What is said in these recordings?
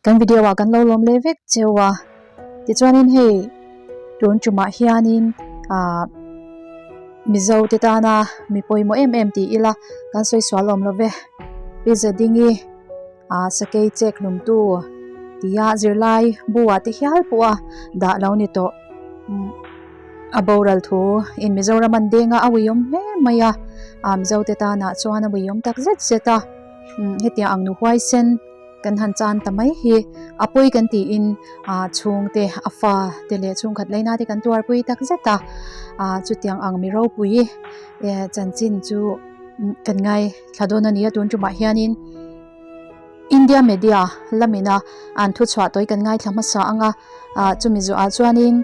Kan video ah kan lo lawm leh vek cheu a, tichuanin hei tun tumah hianin ah Mizo te tana mi pawimawh em em ti ila kan sawi sual awm lo ve, Pi Zadingi ah sakei chek hlumtu tia zirlai bu ah te hial pawh a dah lo ni tawh. A boral thu in Mizoram an deng a, a uiawm hle mai a, ah Mizo te tanah chuan a uiawm tak zet zet a, hetiang ang nu huaisen kan han chan ta mai hi a pawi kan tiin ah chhungte a fa te leh chhungkhat laina te kan tuarpui tak zet a, ah chutiang ang mi ropui eh chanchin chu kan ngaithla dawn a ni a tun tumah hianin. India media lamina an thuchhuah tawi kan ngaithla hmasa ang a, ah chumi zawhah chuanin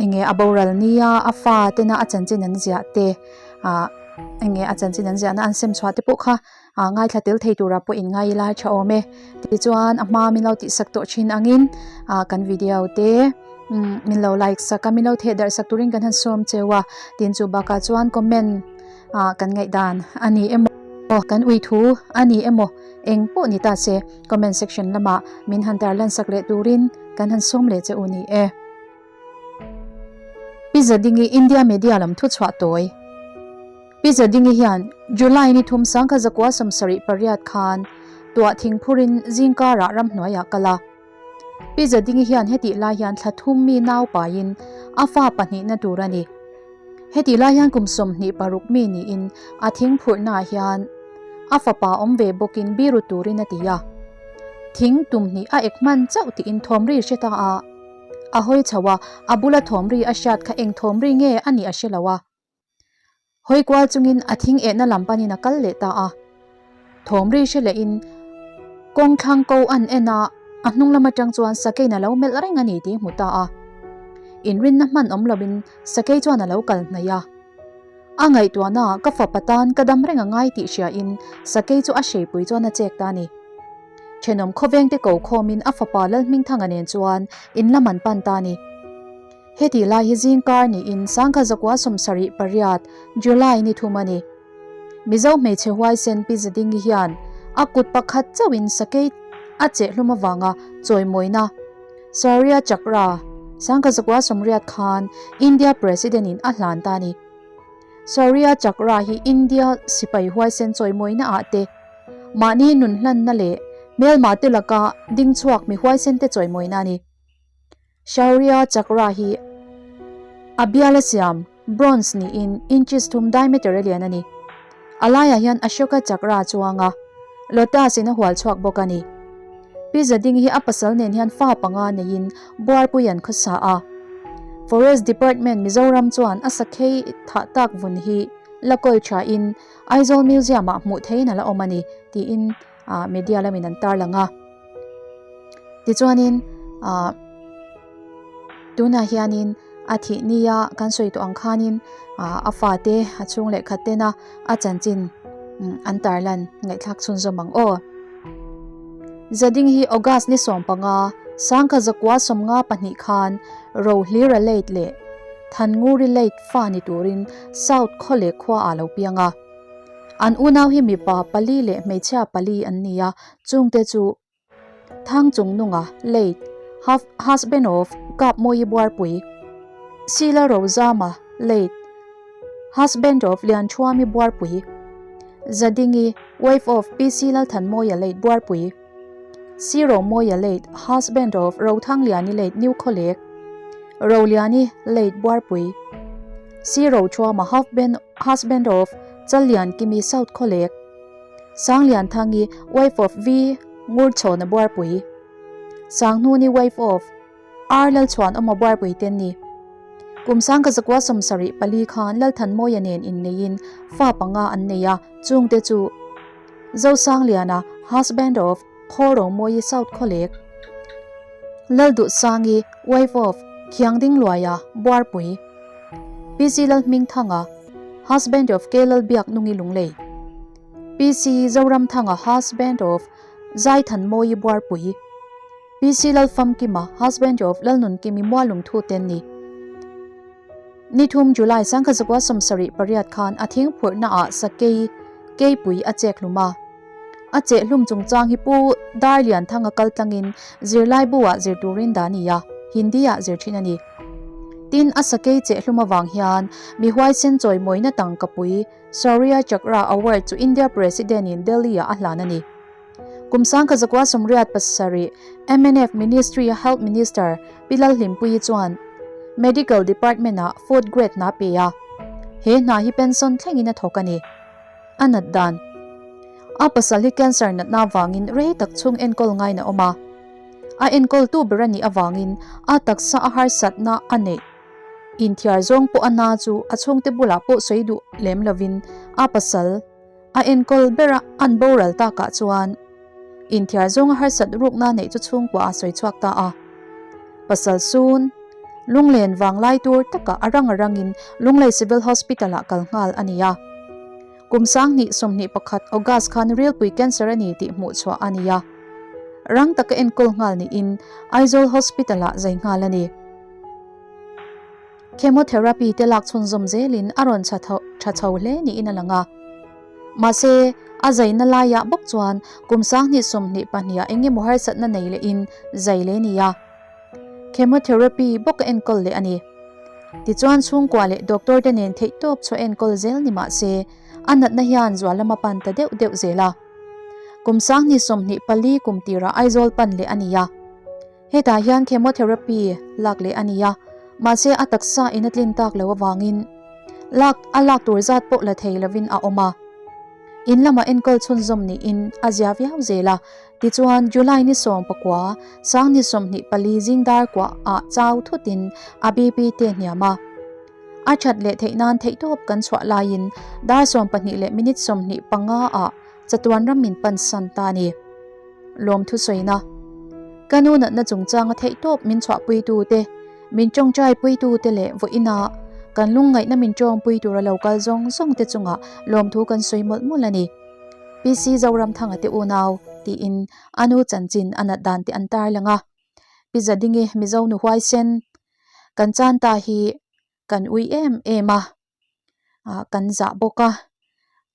enge a boral nia a fa tena a chanchin an ziah te ah enge a chanchin an ziahna an sem chhuah te pawh kha ah ngaithla tel thei tura pawh in ngai ila tha awm e. Tichuan a hma min lo tihsak tawh thin angin ah kan video te umm min lo like sak a min lo theh darh sak turin kan han sawm cheu a, tin chu bakah chuan comment ah kan ngaihdan a ni emaw kan ui thu a ni emaw eng pawh ni ta se comment section lamah min han tar lan sak leh turin kan han sawm leh che u ni e. Pi Zadingi India media lam thu chhuah tawi Pi Zadingi hian July ni thum sangkha zakua 78 khan tuah thingphurin zingkarah ramhnuaiah kal a. Pi Zadingi hian hetih lai hian thla thum mi nau paiin a fa pahnihna tur a ni. Hetih lai hian kum 26 mi niin a thing phurhnaah hian a fapa awm ve bawkin biru turin a ti a. Thing tum hnih a ek hman chauh tiin thawmri hre ta a, a hawi chho a, a bula thawmri a hriat kha eng thawmri nge a nih a hre lo a. Hawi kual chungin a thing ehna lam panin a kal leh ta a. Thawm ri hre lehin kawng thlang ko an en a, a hnung lam atang chuan sakeiin a lo melh reng a ni tih hmu ta a. Inrinna hman awm loin sakei chuan a lo kal hnaih a. A ngaihtuahna ah ka fapa tan ka dam reng a ngai tih hriain sakei chu a hreipui chuan a chek ta a ni. Thenawm khawvengte ko khawmin a fapa Lalhmingthanga nen chuan in lam an pan ta a ni. Heti lai hi zingkar niin sangkha zakua 78, July ni thum a ni. Mizo hmeichhe huaisen Pi Zadingi hian a kut pakhat chauhin sakei a cheh hlum avanga chawimawina Shaurya Chakra sangkha zakua 80 khan India President in a hlan ta a ni. Shaurya Chakra hi India sipai huaisen chawimawina ah te mahni nun hlanna leh hmelma te laka dingchhuak mi huaisen te chawimawina a ni. Shaurya Chakra hi a biala siam, bronze, niin inches thum diameter a lian a ni. A laiah hian Ashoka Chakra a chuang a, lotus in a hual chhuak bawk a ni. Pi Zading hi a pasal nen hian fa panga neiin Buarpui an khawsa a. Forest Department Mizoram chuan a sakhei thah tak vun hi la kawl thain Aizawl Museum ah hmuh theihin a la awm a ni, tiin ah media lamin an tarlang a. Tichuanin ah tunah hianin a thih nia kan sawi tawh ang khanin ah a fate a chhung leh khat tena a chanchin an tarlan ngaihthlak chhunzawm ang aw. Zading hi August ni 15 sangkha zakua 52 khan Rohlira Late leh Thannguri Late fa ni turin South Khawle khua ah lo piang a. An unau hi mipa pali leh hmeichhia pali an ni a, chungte chu Thangchungnunga, late, husband of Kapmawi Buarpui, Sila Rozama, late, husband of Lianchhuami Buarpui, Zadingi, wife of PC Lalthanmawia, late, Buarpui, Si Romawia, late, husband of Rothangliani, late, New Khawlek, Roliani, late, Buarpui, Si Rochuama, husband of Challiankimi, South Khawlek, Sanglianthangi, wife of V Ngurchhawna Buarpui, Sanghnuni, wife of R Lalchhuan Awma Buarpui te an ni. Kum sangkha zakua 74 khan Lalthanmawia nen inneiin fa panga an nei a, chungte chu Zosangliana, husband of Khawlromawi South Khawlek, Lalduhsangi, wife of Khiangdingluaia, Buarpui, PC Lalhmingthanga, husband of K Lalbiaknungi Lunglei, PC Zoramthanga, husband of Zaithanmawi Buarpui, PC Lalfamkima, husband of Lalnunkimi Mualungthu te an ni. Ni thum July sangkha zakua 78 khan a thing phurhna ah sakei keipui a chek hlum a. A chehhlum chungchang hi Pu Darlianthanga kal tlangin zirlaibu-ah zir turin dah a ni a, Hindi-ah zir thin a ni. Tin, a sakei chehhlum avang hian mi huaisen chawimawina tangkapui Shaurya Chakra Award chu India President-in Delhi-ah a hlan a ni. Kum sangkha zakua 77 mnf Ministry-a Health Minister Pi Lalhlimpuii chuan Medical Department-ah fourth grade hna pe a, he hna hi pension thlengin a thawk a ni. A nat dan. A pasal hi cancer natna avangin rei tak chhung enkawl ngain a awm a. A enkawltu ber a nih avangin a taksa a harsatna a neih. Inthiar zawng pawh a na chu a chhungte bulah pawh sawi duh lem lovin a pasal a enkawl bera an boral takah chuan inthiar zawnga harsat rukna neih chu chhungkua a sawi chhuak ta a. Pasal sun lunglen vanglai tur takah a rang a rangin Lunglei Civil Hospital-ah kal nghal a ni a. Kum 2021 August khan rilpui cancer a ni tih hmuh chhuah a ni a. Rang taka enkawl nghal niin Aizawl Hospital-ah zai nghal a ni. Chemotherapy te lak chhunzawm zelin a rawn tha chho hle niin a lang a. Mahse, a zaina laiah bawk chuan kum 2022 ah eng emaw harsatna nei lehin zai leh a ni a. Chemotherapy bawk a enkawl leh a ni. Tichuan chhungkua leh doctor te nen theihtawp chhuah enkawl zel ni mah se, a natna hian zual lama pan ta deuh deuh zel a. Kum 2024 kum tirah Aizawl pan leh a ni a. Hetah hian chemotherapy lak leh a ni a, mahse a taksa in a tlin tak lo avangin lak a lak tur zat pawh la thei lovin a awm a. In lamah enkawl chhunzawm niin a zia viau zel a, tichuan July ni 19, 2024 zing dar kuah ah chau thutin a BP te hniam a. A that leh theih nan theihtawp kan chhuah laiin dar 12 leh minute 25 ah chatuan ram min pansan ta a ni. Lawmthu sawina. Ka nu natna chungchanga theihtawp min chhuahpuitu te, min tawngtaipuitu te leh vawiina kan lungngaihna min tawngpui tura lo kal zawng zawng te chungah lawmthu kan sawi mawlh mawlh a ni. PC Zoramthanga te unau tiin a nu chanchin a nat dan te an tarlang a. Pi Zadingi Mizo nu huaisen kan chan ta hi kan ui em em a. ah kan zah bawk a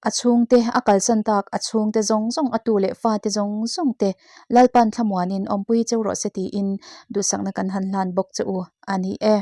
a chhungte a kalsan tak a chhungte zawng zawng a tu leh fate zawng zawng te Lalpan thlamuanin awmpui cheu rawh se tiin duhsakna kan han hlan bawk che u a ni e.